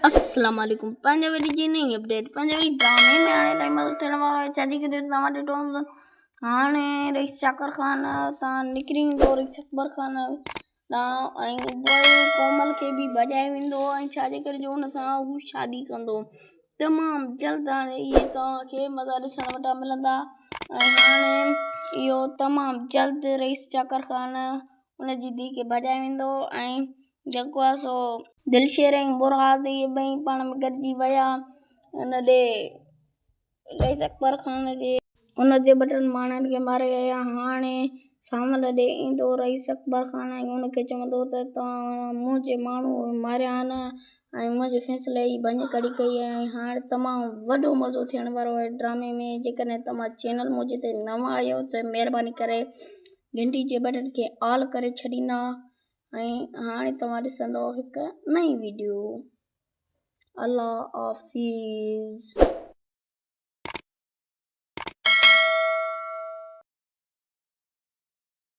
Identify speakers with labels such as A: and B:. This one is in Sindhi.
A: السلام عليڪم پنهنجي وري جي نئين اپڊيٽ پنهنجي وري ڊرامي ۾ هاڻي الاهي مزو ٿيڻ وارو آهي ڇا جي ڪري توهان ڏٺو هوندو هاڻي رئيس چاڪر خان تان نڪري ايندو رئيس اڪبر خان تان ۽ پوء ڪومل کي به ڀڄائي ويندو ۽ ڇا جي ڪري جو ان سان هو شادي ڪندو تمام جلد هاڻي اهي توهان کي مزا ڏسڻ وٽان ملندا ۽ هاڻي اهو تمام جلد رئيس چاڪر خان ان جي ڌيء کي ڀڄائي ويندو ۽ جيڪو آهي سو دلشير ۽ مراد اهي ٻئي پاڻ ۾ گڏجي ويا ان ڏي رئيس اڪبر خان جي ان جي ٻه ٽن ماڻهن کي ماري آيا هاڻي سانول ڏي ايندو رئيس اڪبر خان ۽ ان کي چوندو ته توهان منهنجي ماڻهو ماريا آهن ۽ منهنجي فيصلي جي ڀڃڪڙي ڪئي آهي ۽ هاڻي تمام وڏو مزو ٿيڻ وارو آهي ڊرامي ۾ جيڪڏهن توهان چينل منهنجي تي نوان آهيو ته مهرباني ڪري گهنٽي جي بٽڻ کي آل ڪري ڇڏيندا ۽ هاڻي توهان ڏسندو هڪ نئين ويڊيو الله حافظ.